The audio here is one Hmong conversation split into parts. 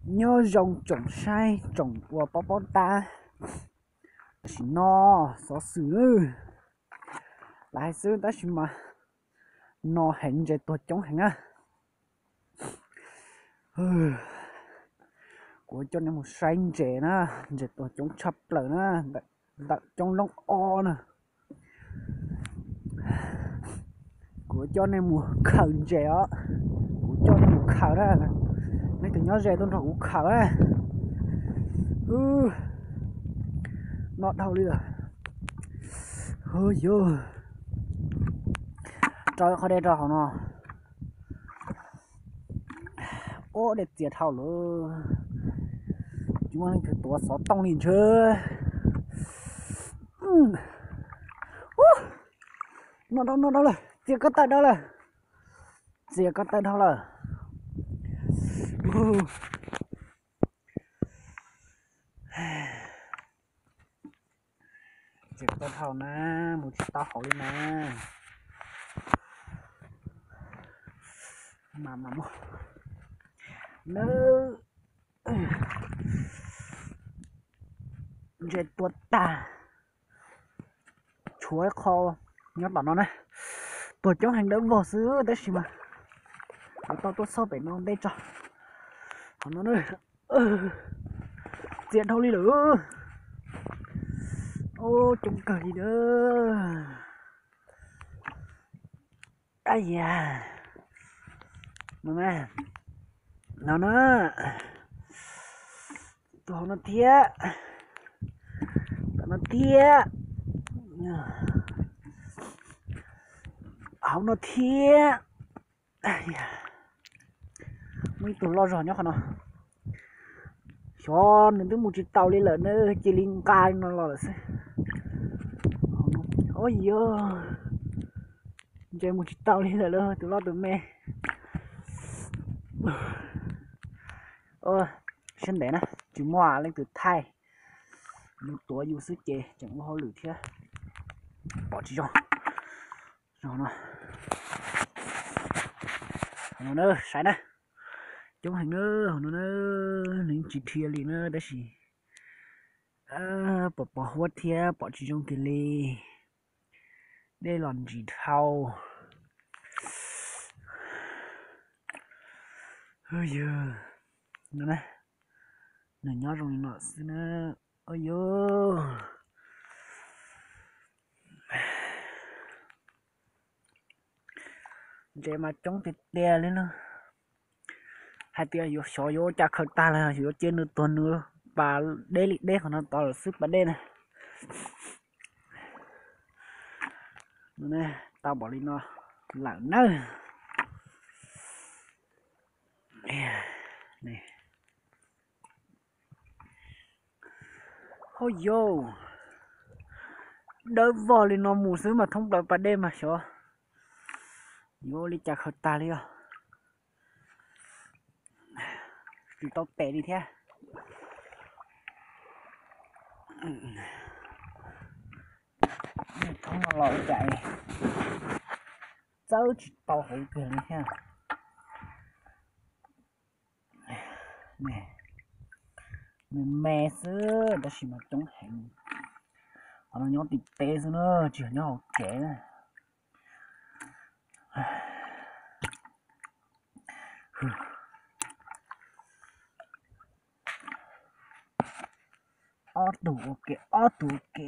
Nyob zoo tsoom saib tsoom ua pob pob tab. Tam sim no xov xwm lawv hais xwb tab sis mas no heev, ntses tuag coob heev na. Kuv coj nej mus saib ntses na, ntses tuag coob tshaj plaws na, ntawm coob loob ob na. Kuv coj nej mus khaws ntses os, kuv coj nej mus khaws na. Nej tus nyob ze tuaj nrog kuv khaws na. Noj dhau li lawm. Hu yog, rau qhov dej rau hauv no. Ub, dej txias dhau lawm, tsis muaj leej twg tuav xov tooj li ntshe. Noj dhau, noj dhau lawm, txias ko taw dhau lawm, txias ko taw dhau lawm. Txias ko taw dhau na, mus tsis tau hauv li na. Mas mas mus, nawb, ntses tuag tag. Tshuav ib qho nyob tom no na, tuag coob heev, dawb vog xwb tab sis mas kuv tau tuaj xauj pem no ntej tso. Qhov no na, txias dhau li lawm. Ub, coob kawg li na. Ab yam, no na, no na, tus hauv no thiab, tom no thiab, hauv no thiab. Muaj ib tug loj zog nyob qhov no. Xyov nws twb mus tsis taus li lawm na, cia li nqa li no los lawm xwb. Ub yog, ntses mus tsis taus li lawm lauj tus loj tus me. Siab ntev na, tsis muaj leej twg thaij, yus tuav yus xwb ces tseem ua hauj lwm thiab pom tsis zoo. Zoo no, hauv no na, saib na, coob heev na, hauv no na, nws yeej tsis dhia li na tab sis pom pos huab thiab pom tsis zoo kiag li. Dej los ntsis dhau. Yog, no na, nws nyob zoo li no xwb na. Ub yog, ntses mas coob tiag tiag li na. Hais tias yuav xyov yuav ua cas khaws tag los yuav cia nws tuag nws pas deb li deb qhov no tod lawm xwb pas dej na. Tau npaum li no lawm nawb. Hauj yau, dawb vog li no mus xwb mas thoob plaws pas dej mas xyov yuav ua li cas khaws tag li os. Tsis tau tes li thiab. Thoob no los ua cas txawb tsis tau hauv kiag li thiab. Me me xwb tab sis mas coob heev. Qhov no nyob tim teb xwb na, tsis yog nyob hauv tsev na. Ob tug ua ke, ob tug ua ke.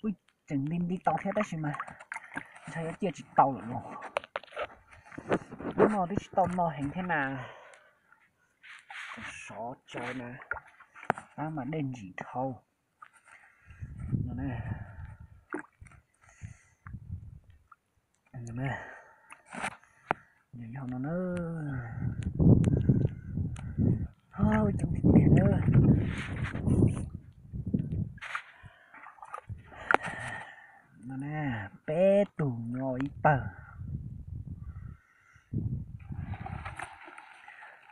Ub, tseem nti nti tau thiab tab sis mas ntshai yuav ciaj tsis tau lawm los. Hnub no twb tsis tau no heev thiab na. Sov tsawv na, tab mas dej ntsim dhau. Yog no na, coob tiag tiag na. No na, peb tug no ib pawg.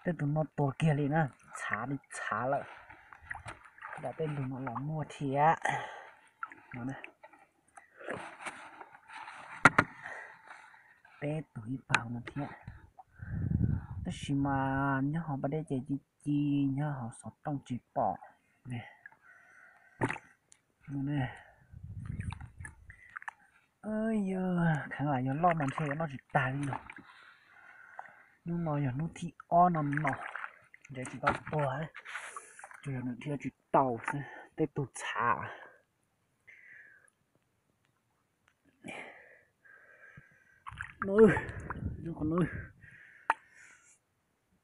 Tej tus no tuag kiag li na, txhav li txhav lawm. Yog tej ntug no los muaj thiab. No, peb tus ib pawg no thiab. Tab sis mas nyob hauv pas dej ces ci ci, nyob hauv xov tooj tsis pom. Yog kheev lam yog loj mas ntshe yuav noj tsis tag li no. Hnub no yog hnub thib ob no no, ntsev tsis tau tuag, tsuas yog nws dhia tsis tau xwb, tej tug txhav. No, qhov no,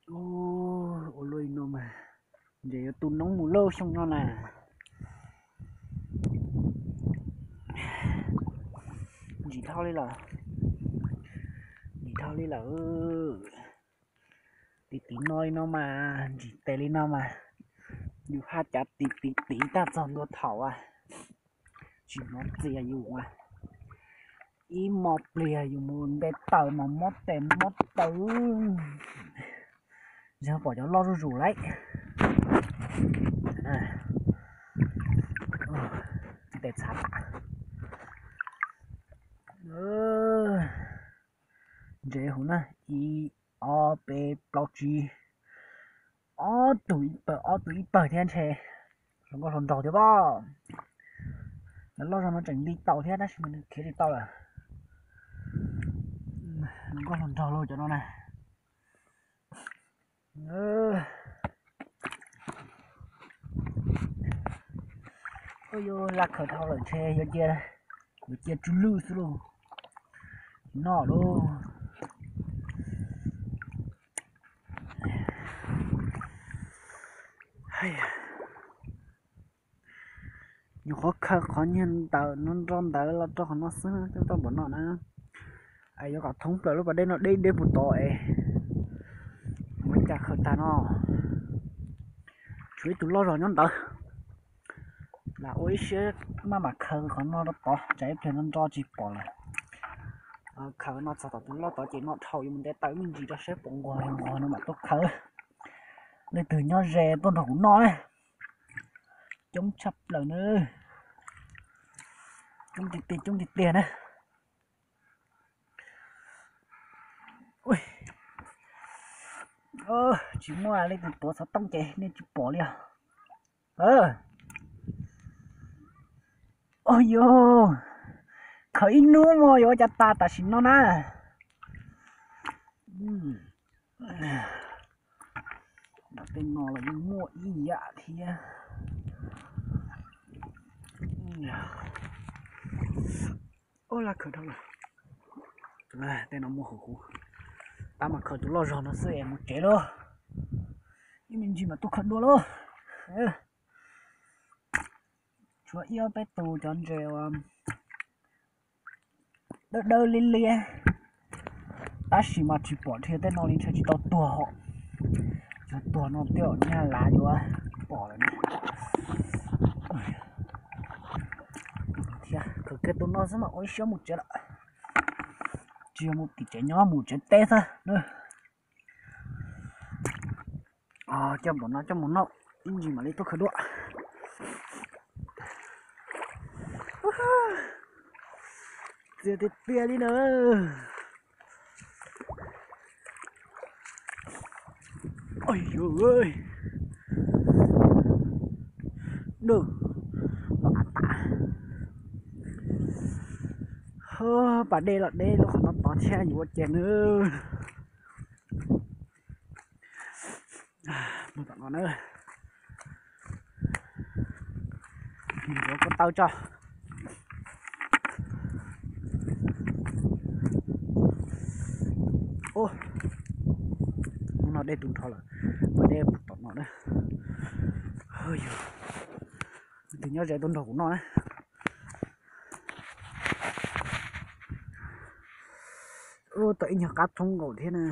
ua luaj li no mas, ntsev yuav tu noob mus lauj xyoo no na. Ntsim dhau li lawm, ntsim dhau li lawm. Tiv tiv no li no mas, ntsim tes li no mas, yus haj cav tiv tiv tiv tag txog ntua thaum a, tsis hnov txias yus a. Ib hmo pliag yus mus nte taws mas mob tes mob taw. Yog pom cov loj zuj zus lauj. Tes txhav tas. Ntsev huv na, ib, ob, peb, plaub, tsib, ob tug ib pawg, ob tug ib pawg thiab ntshe. Hluas nkauj hluas nraug thiab pob. Cov loj zog no tseem nti taus thiab tab sis mas nws khiav tsis tau lawm. Hluas nkauj hluas nraug lauj cov no na. Ua yuav laj khaws dhau lawm ntshe yuav cia, yuav cia tsw lwj xwb lauj. Noj lauj. Nyuam qhuav khaws qhov nyuag ntawm no nro ntawd los rau qhov no xwb coj tau npaum no na. Es yuav kom thoob plaws lub pas dej no deb deb puag tod es muaj cas khaws tag no. Tshuav ib tug loj zog nyob ntawd. Lam ua ib siab maj mam khaws qhov no rau tod tsam ib pliag no nro tsis pom lawm. Khaws no txog tom tus loj tod ces no dhau yuav mus nte taws me ntsis rau saib puas nquag nquag no mam tuaj khaws. Leej twg nyob ze tuaj nrog kuv noj na. Coob tshaj plaws na. Coob tiag tiag, coob tiag tiag na. Tsis muaj leej twg tuav xov tooj ces nej tsis pom li os. Os yog, khaws ib hnub mas yuav ua cas tas tam sim no na. Tej no los yeej muaj ib yam thiab. Ua laj khaws dhau lawm. Tej no muaj huv huv. Tab mas khaws tus loj zog no xwb es mus tsev lauj. Ib me ntsis mam tuaj khaws dua lauj. Tshuav ib ob peb tus cov ntses uas dawb dawb liab liab, tab sis mas tsis pom dhia tej no li ntshe tsis tau tuag hos. Yog tuag no tej zaum nyaj lav yuav pom lawm ne. Thiab khaws kiag tus no xwb mas ua ib siab mus tsev lawm. Tsis yog mus tim tsev nyob, mus tsev teb xwb. Coj npaum no coj mus noj ib ntsis mam li tuaj khaws dua. Txias tiag tiag li na. Ua dab tas. Pas dej los deb lub qhov no tod thiab yuav ua cas na. Mus tom no na. Ntxuav ko taw tso. Hnub no dej tu nrho lawm, mus dej tom no na. Tus nyob ze tuaj nrog kuv noj na. Ub, tau ib nyuag qab thoob nkaus thiab na.